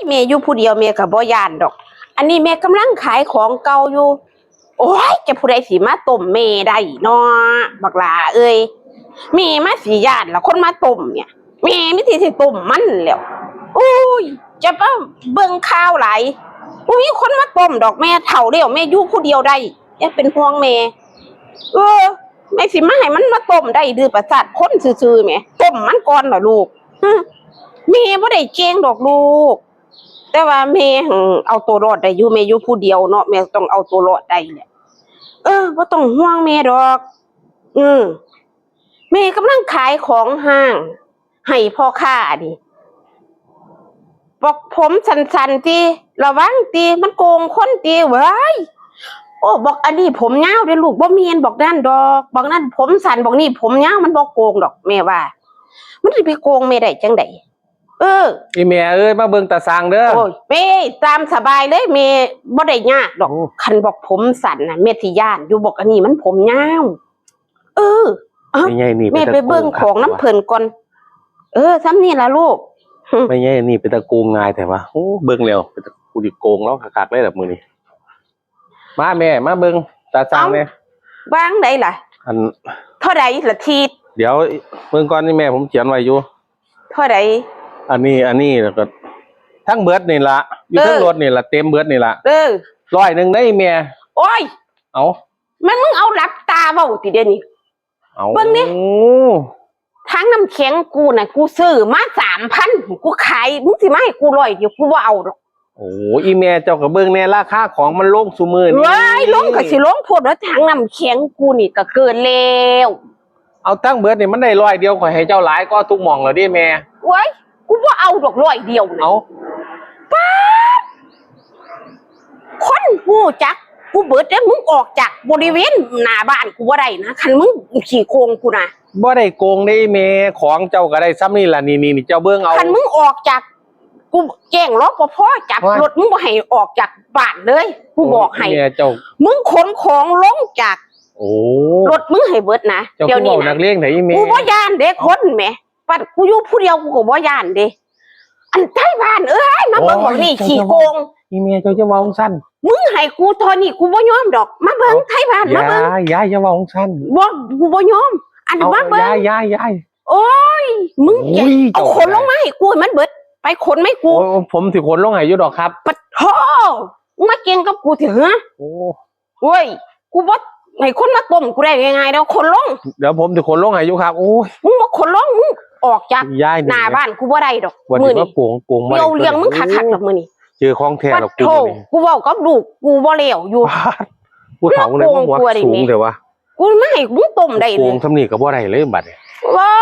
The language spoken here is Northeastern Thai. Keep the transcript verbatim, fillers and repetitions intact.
แม่อยู่ผู้เดียวแม่ก็บ่ย้านดอก อันนี้แม่กำลังขายของเก่าอยู่ โอ้ย จะผู้ใดสิมาต้มแม่ได้เนาะ บักหล่าเอ้ย แม่มาสิย้านละคนมาต้มเนี่ย แม่มีแต่สิต้มมันแหล้ว โอ้ย จะไปเบิ่งข่าวหลาย บ่มีคนมาต้มดอก แม่เฒ่าแล้ว แม่อยู่ผู้เดียวได้ อย่าเป็นห่วงแม่ เออ แม่สิมาให้มันมาต้มได้หรือประสาทคนซื่อๆแหม ต้มมันก่อนล่ะลูก ฮะ แม่บ่ได้เก่งดอกลูก แต่ว่าแม่หั่นเอาตัวรอดได้อยู่ แม่อยู่ผู้เดียวเนาะ แม่ต้องเอาตัวรอดได้แหละ เออ บ่ต้องห่วงแม่ดอก อืม แม่กำลังขายของห้าง ให้พ่อค้านี่ บอกผมสั้นๆติ ระวังติ มันโกงคนติ เว้ย โอ้ บอกอันนี้ผมยาวเด้อลูก บ่แม่นบอกนั่นดอก บอกนั่นผมสั้น บอกนี่ผมยาว มันบ่โกงดอก แม่ว่า มันสิไปโกงแม่ได้จั่งใด เออ อีแม่เอ้ย มาเบิ่งตาช่างเด้อ โอ้ย แม่ตามสบายเลย แม่บ่ได้ยากดอก โอ้ คันบอกผมสั้นน่ะ แม่สิย้านอยู่ บอกอันนี้มันผมยาว เออ เอ้า แม่ใหญ่นี่ แม่ไปเบิ่งของนำเพิ่นก่อน เออ ส่ำนี่ล่ะลูก แม่ใหญ่นี่เป็นตาโกงง่ายแท้วะ โอ้ เบิ่งแล้วเป็นตา กูสิโกงลาวคักๆเลยล่ะมื้อนี้ มาแม่ มาเบิ่งตาช่างแหน่ เอ้า วางใดล่ะ อัน เท่าใดล่ะทีด เดี๋ยวเบิ่งก่อนนี่แม่ ผมเขียนไว้อยู่ เท่าใด อันนี้ อันนี้แล้วก็ ทั้งเบิดนี่ล่ะ อยู่ เออ ทั้งรถนี่ล่ะ เต็มเบิดนี่ล่ะ เออ ร้อยหนึ่งได้แม่ โอ้ย เอ้า มันมึงเอาหลับตาเว้าติเดี๋ยวนี้ เอา เบิ่งนี่ ถังน้ำแข็งกูน่ะ กูซื้อมาสามพัน กูขาย มึงสิมาให้กูร้อยเดียว กูบ่เอาดอก โอ้ อีแม่เจ้าก็เบิ่งแหน่ ราคาของมันลงซุมื้อนี้ ว้าย ลงก็สิลงโพดแล้ว ถังน้ำแข็งกูนี่ก็เกินแล้ว เอาทั้งเบิดนี่มันได้ร้อยเดียว ข่อยให้เจ้าหลายกว่าทุกหม่องแล้วเด้แม่ โอ้ย กูบ่เอาดอกร้อยเดียวนะ เอา ป๊าด คนฮู้จักกูเบิดเด้ มึงออกจากบริเวณหน้าบ้านกูบ่ได้นะ คันมึงขี้โกงกูนะ บ่ได้โกงเด้แม่ ของเจ้าก็ได้ส่ำนี่ล่ะ นี่ๆๆ เจ้าเบิ่งเอา คันมึงออกจาก กูแจ้ง รปภ จับ โอ้ย รถมึงบ่ให้ออกจากบ้านเลย กูบอกให้ โอ้ย แม่เจ้า มึงขนของลงจาก โอ้ รถมึงให้เบิดนะ เจ้า เดี๋ยวนี้ คือเว้านักเลงแท้อีแม่ กูบ่ย้านเด้ เอ้า คนแหม ปัดกูอยู่ผู้เดียวกูก็บ่ย้านเด้ อันไทบ้านเอ้ย มาเบิ่ง โอ้ย บักนี่ เจ้า ขี้โกง อีแม่เจ้าจะเว้าจั่งซั่น มึงให้กูเท่านี้กูบ่ยอมดอก มาเบิ่ง เอ้า ไทบ้าน มาเบิ่ง ยาย ยายอย่าเว้าจั่งซั่น บ่ กูบ่ยอม อัน เอ้า มาเบิ่ง ยาย ยาย ยาย โอ้ย มึง โอ้ย เอา เจ้า ขนลงมาให้กูให้มันเบิด ไปขนมาให้กู โอ้ย ผมสิขนลงให้อยู่ดอกครับ ปะโถ มึงมาเก่งกับกูเถอะ โอ้ โอ้ย กูบ่ให้คนมาต้มกูได้ง่ายๆดอก ขนลง เดี๋ยวผมสิขนลงให้อยู่ครับ โอ้ย มึงบ่ขนลง มึงออกจาก ยายนี่ หน้าบ้านกูบ่ได้ดอก ว่าสิ มื้อนี้ มาโกง โกงมา เดี๋ยวเลี้ยงมึงคักๆดอกมื้อนี้ เจอของแท้แล้วกู ปะโถ มื้อนี้ กูเว้ากับลูกกูบ่แล้วอยู่ ป๊าด ผู้เฒ่าเลย มึงมาโกงกู หัวสูงแท้วะ กูมาให้มึงต้มได้ โกงส่ำนี้ก็บ่ได้เลยบัดนี้ ว้า